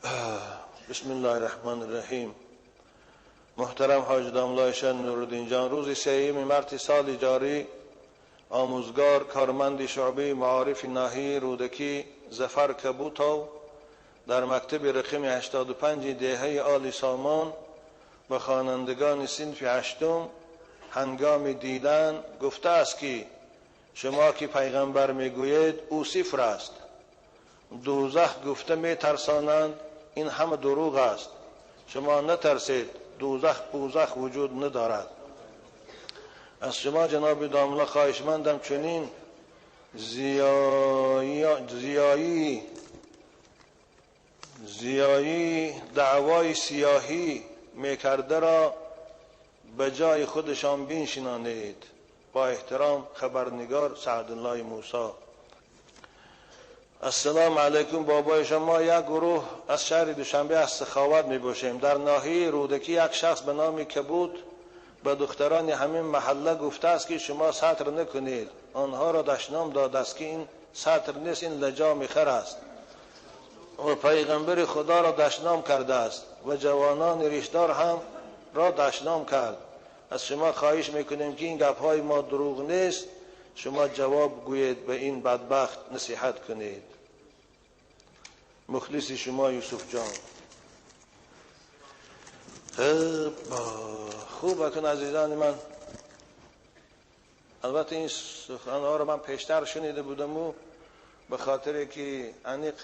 بسم الله الرحمن الرحیم. محترم حاج داملا شن نورالدین جان، روز سیوم مارت سال جاری آموزگار کارمند شعبه معارف ناحیه رودکی ظفر کبوتاو در مکتب رقم 85 دهه آل سامان به خوانندگان صنف هشتم هنگام دیدن گفته است که شما که پیغمبر میگویید او صفر است، دوزخ گفته میترسانند، این همه دروغ است، شما نترسید، دوزخ بوزخ وجود ندارد. از شما جناب داملا خواهشمندم چنین زیایی دعوای سیاهی میکرده را به جای خودشان بنشینانید. با احترام خبرنگار سعدالله موسی. السلام علیکم بابای شما، یک گروه از شهر دوشنبه از سخاوت می باشیم. در ناحیه رودکی یک شخص به نام کبوت به دختران همین محله گفته است که شما ستر نکنید، آنها را دشنام داده است که این ستر نیست، این لجام خر است، و پیغمبر خدا را دشنام کرده است و جوانان ریشدار هم را دشنام کرد. از شما خواهش میکنیم که این گپهای ما دروغ نیست، شما جواب گویید، به این بدبخت نصیحت کنید. مخلص شما یوسف جان. خوب اکن عزیزان من، البته این سخنها رو من پیشتر شنیده بودم و به خاطر که انیق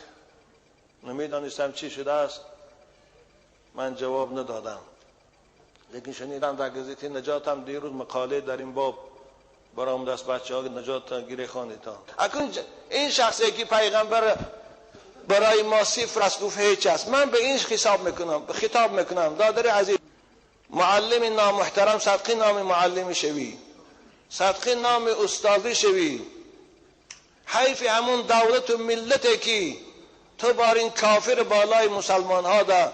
نمیدانستم چی شده است من جواب ندادم، لیکن شنیدم در گزیته نجات هم دیروز مقاله در این باب برام دست بچه ها نجات گیره خواندیتان. اکنون این شخصی که پیغمبر برای ما صفر است گفت هیچ است، من به این خطاب میکنم دادر عزیز، معلم نامحترم، صدقی نام معلم شوی، صدقی نام استادی شوی، حیف همون دولت و ملت که تو بار این کافر بالای مسلمان ها ده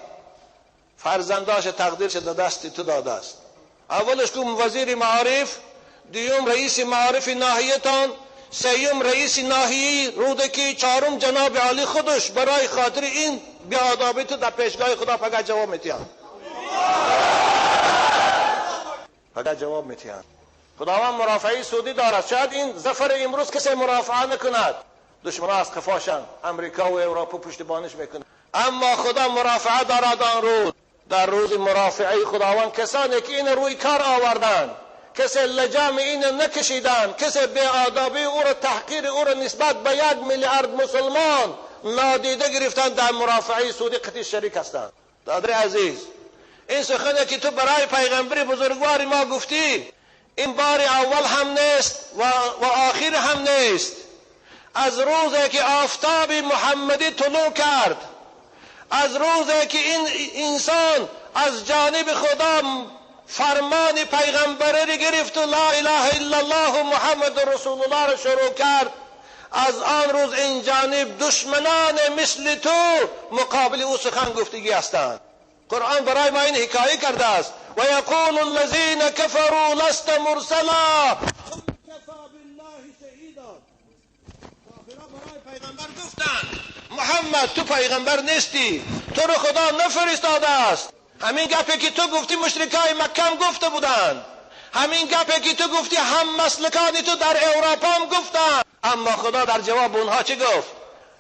فرزنداش تقدیر شده دست تو داده است. اولش که وزیر معارف، دوم رئیس معارف ناحیه‌تان، سیوم رئیس ناحیه رودکی، چهارم جناب عالی خودش برای خاطر این بی‌آدابی تو در پیشگاه خدا فقط جواب میتیان، فقط جواب میتیان. خداوند مرافعه سودی دارد، شاید این ظفر امروز کسی مرافعه نکند، دشمنان از قفاشن، امریکا و اروپا پشتیبانش میکنه، اما خدا مرافعه دارد آن روز. در روز مرافعه خداوند کسانی که این روی کار آوردند، کسی لجام این نکشیدن، کسی بی‌آدابی او را، تحقیر او را نسبت به 1 میلیارد مسلمان نادیده گرفتن، در مرافعه سودی قطعی شریک هستند. دادر عزیز، این سخنی که تو برای پیغمبر بزرگوار ما گفتی، این بار اول هم نیست و آخر هم نیست. از روزی که آفتاب محمدی طلوع کرد، از روزی که این انسان از جانب خدا فرمان پیغمبری گرفت و لا اله الا الله محمد رسول الله را شروع کرد، از آن روز این جانب دشمنان مثل تو مقابل او سخن گفتگی هستند. قرآن برای ما این حکایه کرده است: و یقول الذین کفروا لست مرسلا کفی بالله شهیدا. کافرها برای پیغمبر گفتند محمد تو پیغمبر نیستی، تو رو خدا نفرستاده است. همین گپی که تو گفتی مشرکای مکه هم گفته بودند، همین گپی که تو گفتی هم مسلکان تو در اروپا هم گفتند، اما خدا در جواب اونها چی گفت؟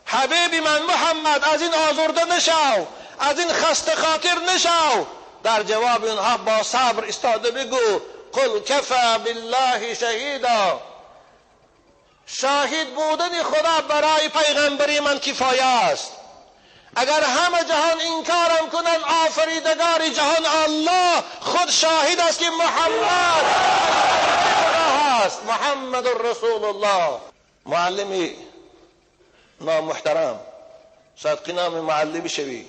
حبیبی من محمد از این آزرده نشو، از این خسته خاطر نشو. در جواب اونها با صبر استاده بگو قل کفی بالله شهیدا. شاهد بودن خدا برای پیغمبری من کفایه است. اگر همه جهان انکارم کنند، آفریدگار جهان الله خود شاهد است که محمد خدا است، محمد رسول الله. معلمی نامحترم، صدقی نام معلمی شوی،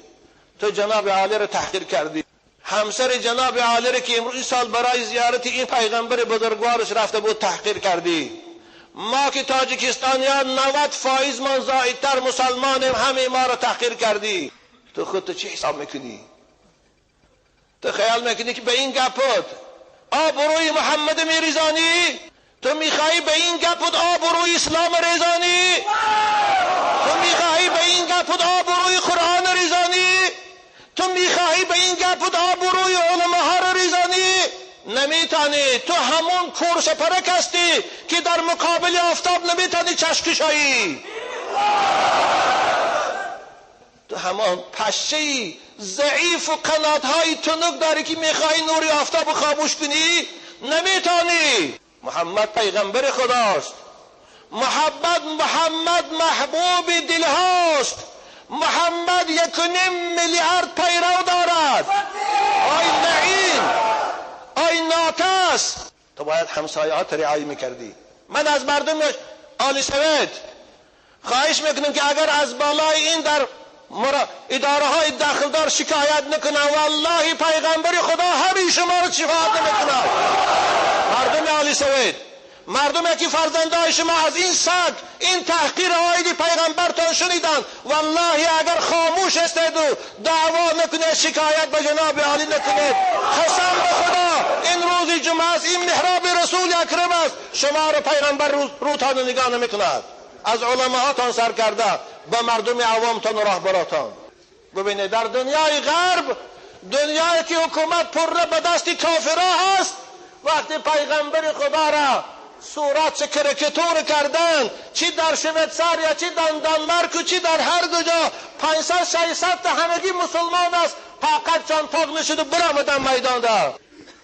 تو جناب عالی را تحقیر کردی، همسر جناب عالی را که امروز سال برای زیارت این پیغمبر بزرگوارش رفته بود تحقیر کردی. ما که تاجیکستانیان 90% من زایدتر مسلمانیم، همه ما را تحقیر کردی. تو خودت چی حساب میکنی؟ تو خیال میکنی که به این گپت آبروی محمد میریزانی؟ تو میخوایی به این گپت آبروی اسلام ریزانی؟ تو میخوایی به این گپت آبروی قرآن ریزانی؟ گپ و آبروی علماها رو ریزانی نمیتانی. تو همون کورشپرک هستی که در مقابل آفتاب نمیتانی چشم کشایی. تو همان پشه‌ای ضعیف و قنات‌های تنک داری که میخوای نوری آفتاب خاموش کنی، نمیتانی. محمد پیغمبر خداست. محمد محبوب دلهاست. محمد 1.5 میلیارد پیرو دارد. آی لعین، آی ناکس، تو باید همسایه‌هات رعایت میکردی. من از مردم آل سوید خواهش میکنم که اگر از بالای این در اداره های داخلدار شکایت نکنن، والله پیغمبر خدا همین شما رو شفاعت نمیکنن. مردم آل سوید، مردم که فرزندای شما از این سگ، این تحقیر آید پیغمبرتان شنیدن، والله اگر خاموش هستید و دعوا نکنید، شکایت به جناب عالی نکنید، قسم به خدا این روز جمعه است، این محراب رسول اکرم است، شما رو پیغمبر روتان نگاه نمیکند. از علماهاتان سر کرده به مردم عوامتان و راهبراتان. ببینید در دنیای غرب، دنیایی که حکومت پره به دست کافرها هست، وقتی پیغمبر خدا را صورت چه کریکاتور کردن، چی در شویتساریا، چی در دانمارک و چی در هر کجا، 500-600 تا همگی مسلمان است، فقط چند تاق نشد و برآمدن میدان ده.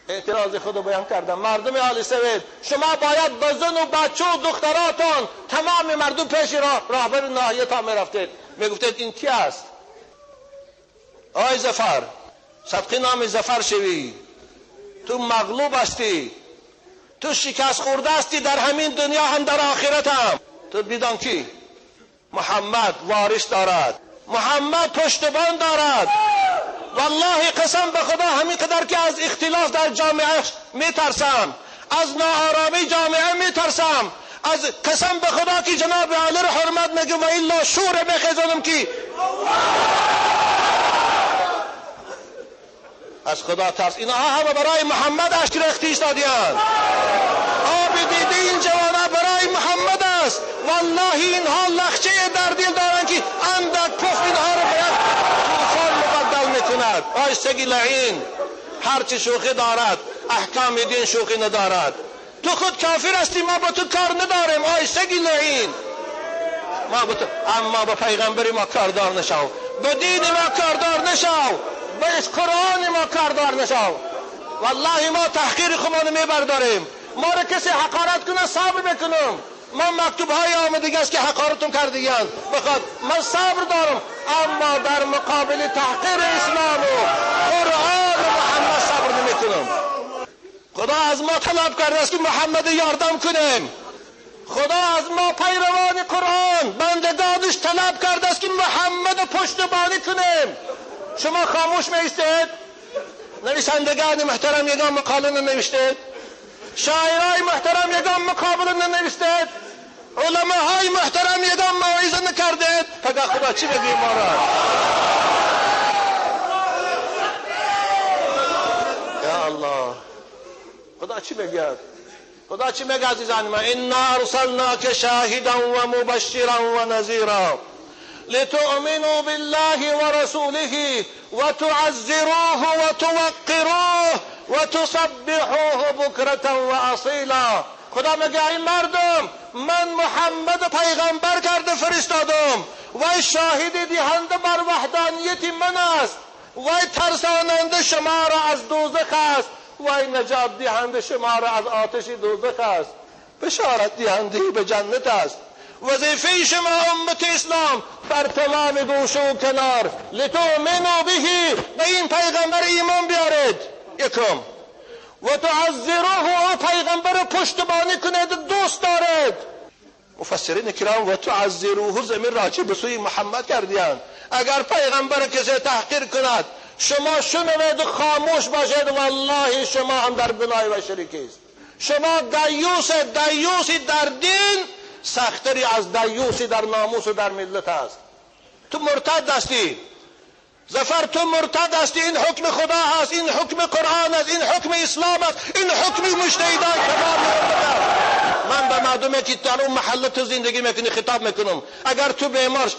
اعتراض خود بیان کردم. مردم آل سوید، شما باید به زن و بچه و دختراتان، تمام مردم پیش راهبر ناحیه تا میرفتید، میگفتید این کی است؟ آی ظفر، صدقی نام ظفر شوی، تو مغلوب هستی، تو شکست خورده هستی در همین دنیا هم در آخرت هم. تو بیدان کی؟ محمد وارث دارد، محمد پشتبان دارد. والله قسم به خدا همین قدر که از اختلاف در جامعه میترسم، از ناآرامی جامعه میترسم، از قسم به خدا که جناب علی رو حرمت میگم و الا شور میخیزانم که از خدا ترس. اینها همه برای محمد اشک ریخته ایستادی‌اند. آب دیده این جوانها برای محمد است. والله اینها لخچه در دل دارند که اندک پف اینها رو باید طوفان مبدل میکند. آی سگی لعین، هرچی شوخی دارد احکام دین شوخی ندارد. تو خود کافر هستی، ما با تو کار نداریم. آی سگی لعین، ما با تو، اما با پیغمبر ما کاردار نشو، به دین ما کاردار نشو، به قرآن ما کاردار نشو. والله ما تحقیر خودمان میبرداریم. ما را کسی حقارت کنه صبر میکنم. من مکتوب های آمدگی است که حقارتون کردگیاند، بخواد من صبر دارم، اما در مقابل تحقیر اسلام و قرآن و محمد صبر نمیکنم. خدا از ما طلب کرده است که محمد یاردم کنیم. خدا از ما پیروان قرآن بندگانش طلب کرده است که محمد پشتبانی کنیم. شما خاموش میستید؟ نویسندگان محترم یگان مقاله ننوشتید، شاعرای محترم یگان مقابله ننوشتید، علماهای محترم یگان موعظه نکردید. فقط خدا چی بگیم ما را؟ یا الله، خدا چی بگید؟ خدا چی میگه عزیزان من؟ انا ارسلناک شاهدا و مبشرا و نذیرا لتؤمنوا بالله ورسوله وتعزروه وتوقروه وتسبحوه بکرة واصیلا. خدا میگه این مردم، من محمد پیغمبر کرده فرستادم، وی شاهد دهنده بر وحدانیت من است، وی ترساننده شما را از دوزخ است، وی نجات دهنده شما را از آتش دوزخ است، بشارت دهنده به جنت است. وظیفه شما امت اسلام بر تمام گوشه و کنار لتؤمنوا به، به این پیغمبر ایمان بیارید یکم، و تعزروه، او پیغمبر پشتبانی کنید، دوست دارید. مفسرین کرام و تعزروه زمین راجع به سوی محمد کردیند. اگر پیغمبر کسی تحقیر کند شما شنوید و خاموش باشید، والله شما هم در گناه و شریکی است. شما دیوس، دیوسی در دین سختری از دیوسی در ناموس و در ملت است. تو مرتد هستی ظفر، تو مرتد هستی. این حکم خدا هست، این حکم قرآن است، این حکم اسلام است، این حکم مجتهدان تمام امت است. من به مردمی که در اون محله تو زندگی میکنی خطاب میکنم، اگر تو بیمار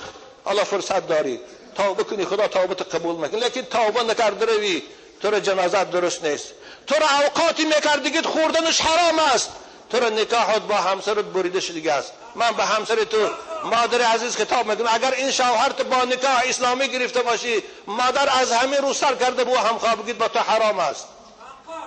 حالا فرصت داری، توبه کنی خدا توبه قبول میکنه، لیکن توبه نکرده روی تو را جنازه درست نیست، تو را اوقاتی میکردگیت خوردنش حرام است، تو را نکاحت با همسرت بریده شده است. من به همسر تو مادر عزیز خطاب میکنم، اگر این شوهرت با نکاح اسلامی گرفته باشی، مادر از همه رو سر کرده با همخوابگیت با تو حرام است.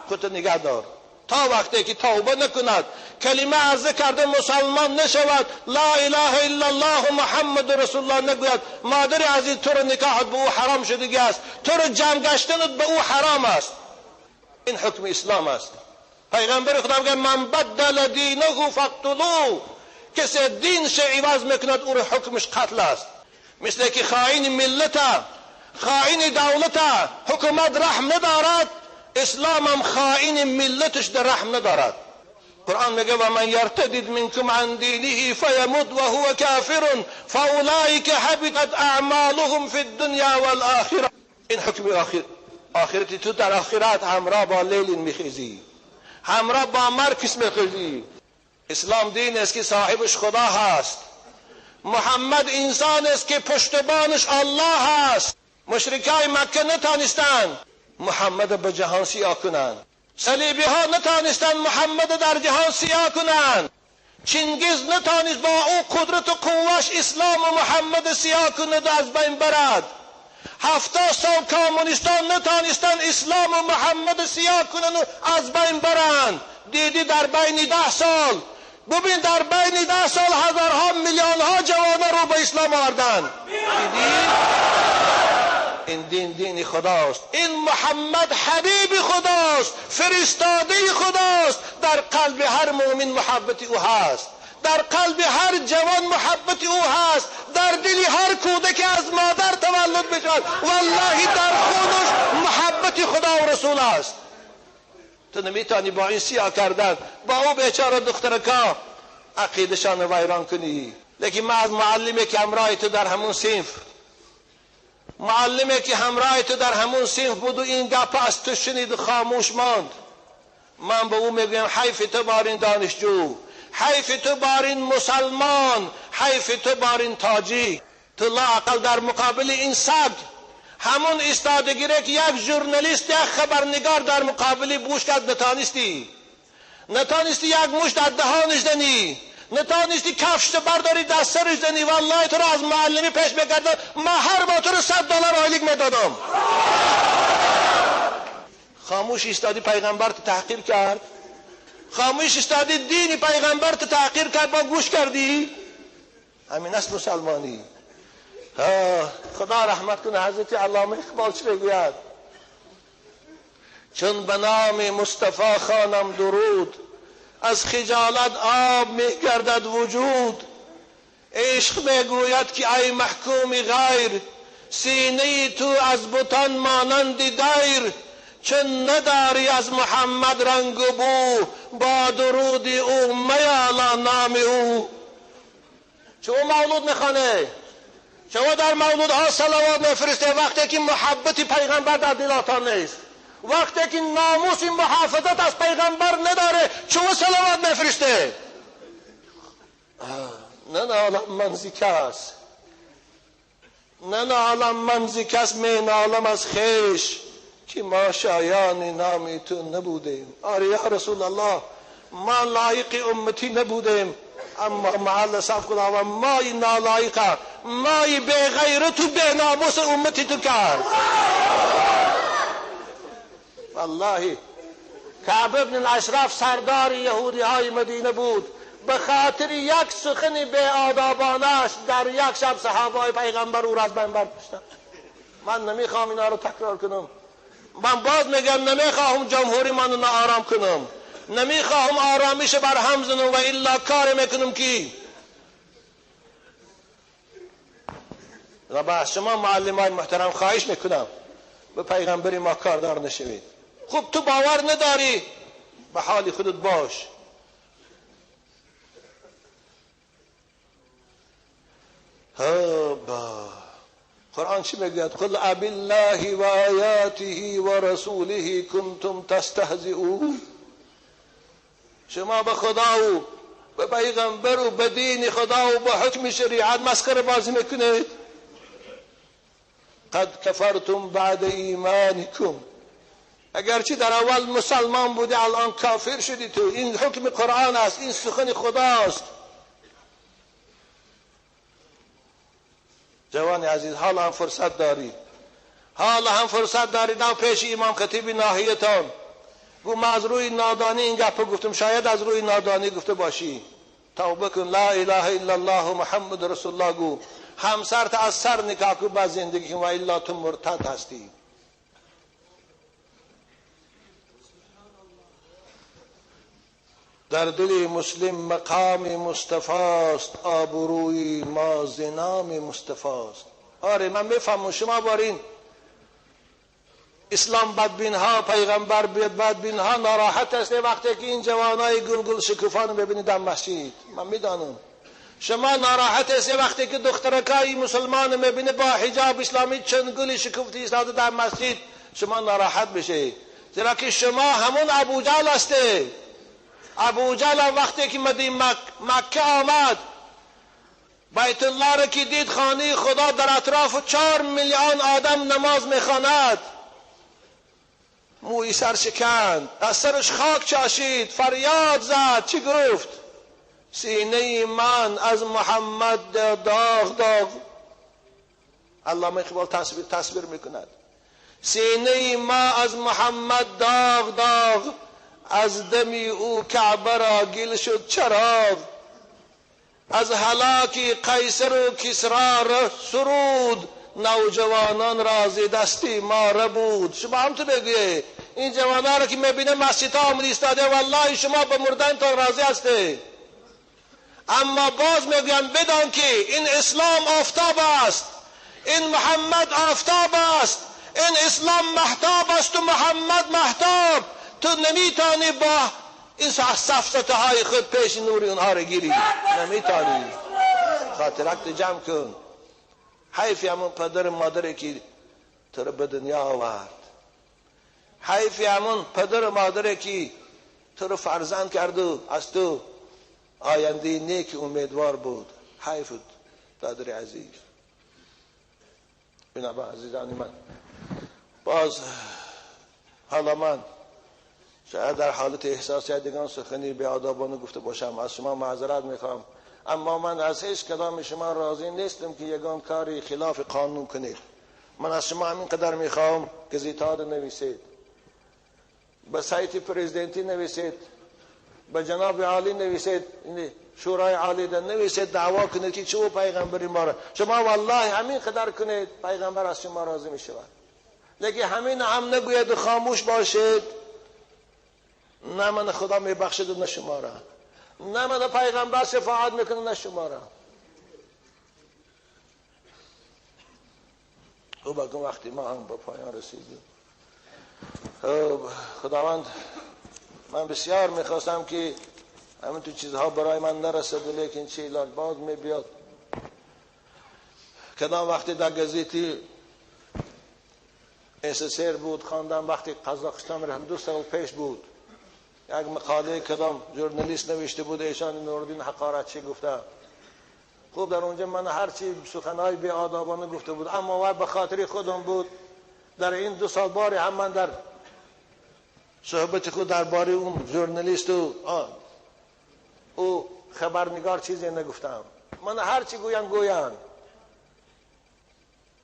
خودت نگه دار تا وقتی که توبه نکند، کلمه عرضه کرده مسلمان نشود، لا اله الا الله محمد رسول الله نگوید، مادر عزیز تو را نکاحت به او حرام شده است، تو را جمع گشتنت به او حرام است. این حکم اسلام است. پیغمبر خدا میگه من بدل دینه فاقتلوه، کسی دینش عوض میکند او را حکمش قتل است. مثل که خائن ملت، خائن دولت، حکومت رحم ندارد، اسلام هم خائن ملتش در رحم ندارد. قرآن میگه و من یرتدد منکم عن دینه فیموت وهو کافر فاولئک حبطت اعمالهم فی الدنیا والآخرة. این حکم آخرتی تو در آخرت همراه با لیل میخیزی، همراه با مرکس میخیزی. اسلام دین است که صاحبش خدا هست، محمد انسان است که پشتبانش الله هست. مشرکای مکه نتانستند محمد به جهان سیاه کنند، صلیبی ها نتانستند محمد در جهان سیاه کنند، چنگیز نتانست با او قدرت و قوهش اسلام و محمد سیاه کند و از بین برد. 70 سال کمونیستان نتانستند اسلام و محمد سیاه کنند و از بین برند. دیدی در بین 10 سال، ببین در بین 10 سال هزارها میلیون ها جوان رو به اسلام آوردند. دیدی؟ این دین دین خداست، این محمد حبیب خداست، فرستاده خداست. در قلب هر مؤمن محبت او هست، در قلب هر جوان محبت او هست، در دل هر کودک از مادر تولد بشود والله در خونش محبت خدا و رسول است. تو نمیتونی با این سیاه کردن با او بیچاره دخترکا عقیدشان ویران کنی. لیکن من از معلمی که همراه تو در همون صنف، معلمی که همراه تو در همون صنف بود و این گپ از تو شنید و خاموش ماند، من به او میگویم حیف تو بار این دانشجو، حیف تو بار این مسلمان، حیف تو بار این تاجیک. تو لااقل در مقابل این سگ همون ایستادگی که یک ژورنالیست، یک خبرنگار در مقابل بوش کرد نتانستی، نتانستی یک مشت در دهانش دنی، نتانستی کفش برداری دست سرش دنی. والله تو را از معلمی پیش میکردم، ما هر با تو رو $100 آیلیک میدادم. خاموش ایستادی پیغمبر تو تحقیر کرد، خاموش ایستادی دین پیغمبر تو تحقیر کرد، با گوش کردی. همین است مسلمانی. خدا رحمت کنه حضرت علامه اقبال چه بگوید؟ چون به نام مصطفی خوانم درود، از خجالت آب میگردد وجود. عشق میگوید که ای محکوم غیر، سینه تو از بتان مانند دیر. چون نداری از محمد رنگ و بو، با درود او میالا نام او. چه او مولود میخوانه، شما در مولودها صلوات میفرسته، وقتی که محبت پیغمبر در دلاتان نیست، وقتی که ناموس محافظت از پیغمبر نداره، چون صلوات میفرسته؟ نه نالم من ز کس، نه نالم من ز کس، می نالم از خویش که ما شایان نام تو نبودیم. آره یا رسول الله، ما لایق امتی نبودیم، اما معل صاف خداوند مای نالایقه، مای بی غیرت و بی ناموس امتی تو کرد. والله کعب ابن الاشرف سردار یهودی های مدینه بود، به خاطر یک سخن بی آدابانش در یک شب صحابه های پیغمبر او را از بین برداشتند. من نمیخوام اینا رو تکرار کنم، من باز میگم نمیخواهم جمهوری من ناآرام کنم، نمیخواهم آرامش بر هم زنم و الا کار میکنم که و با شما معلم های محترم خواهش میکنم به پیغمبر ما کاردار نشوید. خب تو باور نداری، به حال خودت باش. قرآن چی میگوید؟ قل ابالله و آیاته و رسوله کنتم تستهزئون. شما به خدا و به پیغمبر و به دین خدا و به حکم شریعت مسخره بازی میکنید. قد کفرتم بعد ایمانکم. اگرچه در اول مسلمان بودی الان کافر شدی تو. این حکم قرآن است، این سخن خداست. جوان عزیز، حالا هم فرصت داری، حالا هم فرصت داری. دو پیش امام خطیب ناحیتان گو من از روی نادانی این گپ گفتم، شاید از روی نادانی گفته باشی. توبه کن، لا اله الا الله محمد رسول الله گو، همسرت از سر نکاح کن، بعد زندگی کن، و الا تو مرتد هستی. در دل مسلم مقام مصطفی است، آبروی ما ز نام مصطفی است. آره من میفهمم شما بارین اسلام بدبین ها، پیغمبر بدبین ها ناراحت است وقتی که این جوانای گل گل شکوفان ببینید در مسجد. من میدانم شما ناراحت است وقتی که دخترکای مسلمان میبینه با حجاب اسلامی چند گل شکفته ایستاده در مسجد، شما ناراحت بشه، زیرا که شما همون ابوجهل هسته. ابوجهل وقتی که مکه آمد، بیت الله را که دید، خانه خدا در اطراف 4 میلیون آدم نماز میخواند، موی سر شکند، از سرش خاک چاشید، فریاد زد. چی گفت؟ سینه من از محمد داغ داغ. علامه اقبال تصویر میکند، سینه ما از محمد داغ داغ، از دمی او کعبه را گل شد چراغ، از هلاک قیصر و کسرا را سرود، نوجوانان را ز دستی ما ربود. شما هم تو بگویی این جوانان را که میبینه مسجد ها آمده ایستاده، والله شما به مردن تا راضی هسته. اما باز میگویم بدان که این اسلام آفتاب است، این محمد آفتاب است، این اسلام مهتاب است و محمد مهتاب. تو نمیتانی با این سفسطه های خود پیش نور اونها را گیری، نمیتانی. خاطرت جمع کن. حیفی همون پدر مادری که تو را به دنیا آورد، حیفی همون پدر مادری که تو را فرزند کرد و از تو آینده نیک امیدوار بود. حیف پدر عزیز. بنابر عزیزان من، باز حالا من شاید در حالت احساسی دیگان سخنی به آدابانه گفته باشم، از شما معذرت میخوام، اما من از هیچ کدام شما راضی نیستم که یگان کاری خلاف قانون کنید. من از شما همین قدر میخوام گزیتا رو نویسید، به سایت پرزیدنتی نویسید، به جناب عالی نویسید، شورای عالی ده نویسید، دعوا کنید که چه پیغمبری ما را. شما والله همین قدر کنید پیغمبر از شما راضی میشود. لیکن همین هم نگوید و خاموش باشید، نه من خدا میبخشد و نه شما را، نه من پیغمبر شفاعت میکنه نه شما را. خب وقتی ما هم به پایان رسیدیم، خداوند من بسیار میخواستم که همین تو چیزها برای من نرسد، لیکن چه علاج باز میبیاد. کدام وقتی در گزیتی SSR بود خواندم، وقتی قزاقستان رفتم 2 سال پیش بود، یک مقاله کدام ژورنالیست نوشته بود، ایشان نوردین حقارت چی گفته. خوب در اونجا من هرچی سخنهای بی آدابانه گفته بود، اما به خاطر خودم بود. در این 2 سال باری هم من در صحبت خود درباره اون ژورنالیست و او خبرنگار چیزی نگفتم. من هرچی گویم گویم،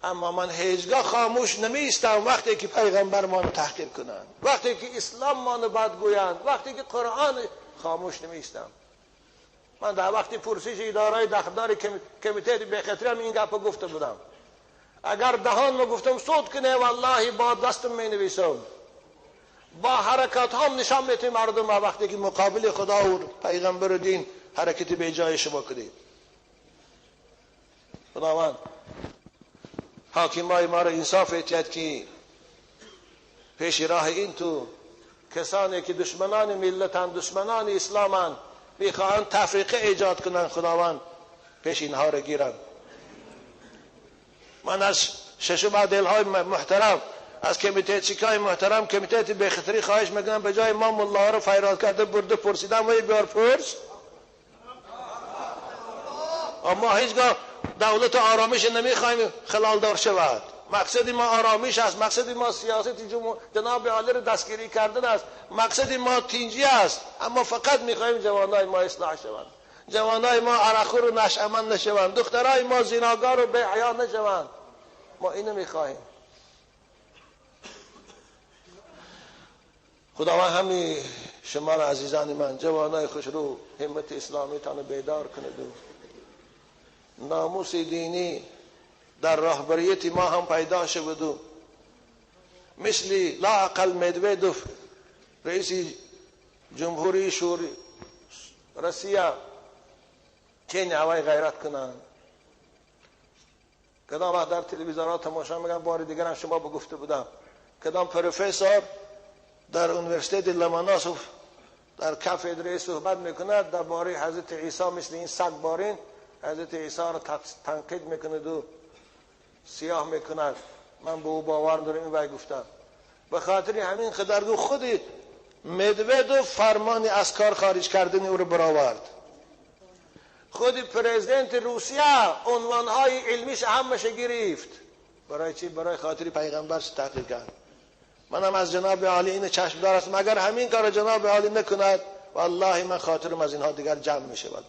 اما من هیچگاه خاموش نمیستم وقتی که پیغمبر ما رو تحقیر کنند، وقتی که اسلام ما رو بد گویند، وقتی که قرآن، خاموش نمیستم. من در وقتی پرسش اداره دخلدار کمیته بخاطر هم این گپ گفته بودم. اگر دهان ما گفتم صوت کنه، والله با دستم می نویسم، با حرکات هم نشان میتیم مردم وقتی که مقابل خدا و پیغمبر و دین حرکت به جای شما کنید. خداوند حاکمای ما را انصاف اعطیت که پیش راه این تو کسانی که دشمنان ملتند، دشمنان اسلامند، میخواهند تفریقه ایجاد کنند، خداوند پیش اینها را گیرند. من از ششم عدلهای محترم، از کمیته چیکای محترم، کمیته بخطری خواهش میکنم به جای ما ملاها رو فیراد کرده برده پرسیدم و بیار پرس. اما هیچگاه دولت آرامش نمیخوایم خلال دار شود. مقصد ما آرامش است، مقصد ما سیاست جناب عالی رو دستگیری کردن است، مقصد ما تینجی است. اما فقط میخواهیم جوانای ما اصلاح شوند، جوانای ما عرقخور و نشأمند نشوند، دخترای ما زیناگار و بی‌حیا نشوند. ما اینو میخواهیم. خداوند همی شما را عزیزان من، جوانای خوشرو، همت اسلامی تان بیدار کند و ناموس دینی در راهبریت ما هم پیدا شود و مثل لااقل مدودف رئیس جمهوری شوری روسیه چین هوای غیرت کنند. کدام وقت در تلویزیون ها تماشا میگم، بار دیگر هم شما بگفته بودم، کدام پروفسور در اونیورسیته لماناسوف در کافدره صحبت میکند درباره حضرت عیسی، مثل این سگ بارین حضرت عیسی را تنقید میکند و سیاه میکند. من به او باور دارم، این وای گفتم. به خاطر همین خدرگو خود مدودف فرمانی از کار خارج کردن او را برآورد. خود پرزیدنت روسیه عنوانهای علمیش همش گرفت. برای چی؟ برای خاطر پیغمبر تحقیق کرد. منم از جناب عالی این چشم دار است، مگر همین کار جناب عالی نکند والله من خاطرم از اینها دیگر جمع میشه. بعد